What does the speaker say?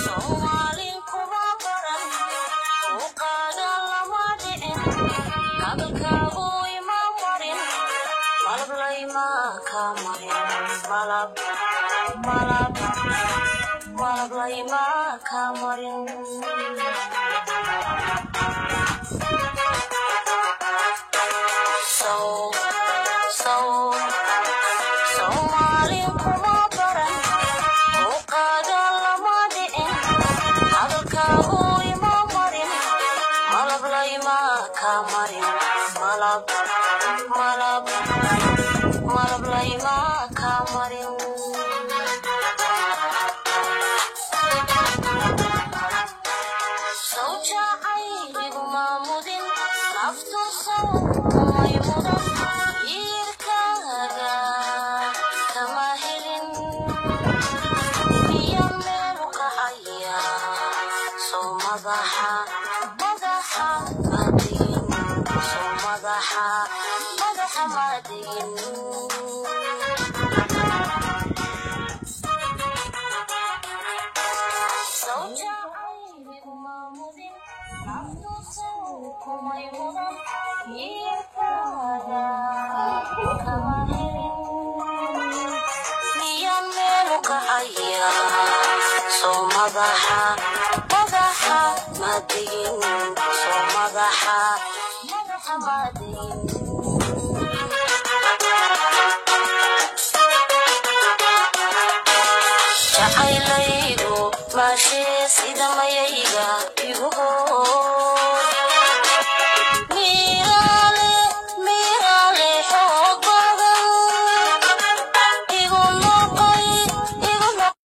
Soomaalin kuma baran, muuqaaga lama dhicin, hadalkaagu ima marin, malab layma ka marin, malab malab malab layma ka marin. Sow sow Soomaalin kuma baran, muuqaaga lama dhicin, hadalkaagu ima marin, malab layma ka marin, malab malab malab layma ka marin. Sow jacayligu maamudin, naftu sow kumay mudan, yiirkaaga kama helin, biyo meelu kacaya, sow madaxa madaxa ma dhigin, sow madaxa madaxa ma dhigin. Sow jacayligu maamudin, naftu sow kumay mudan, yiirkaaga kama helin, miyaan meelu kacaya, sow madaxa madaxa ma dhigin, sow madaxa madaxa ma dhigin. Jacaylaygu maashee sida mayayga igu.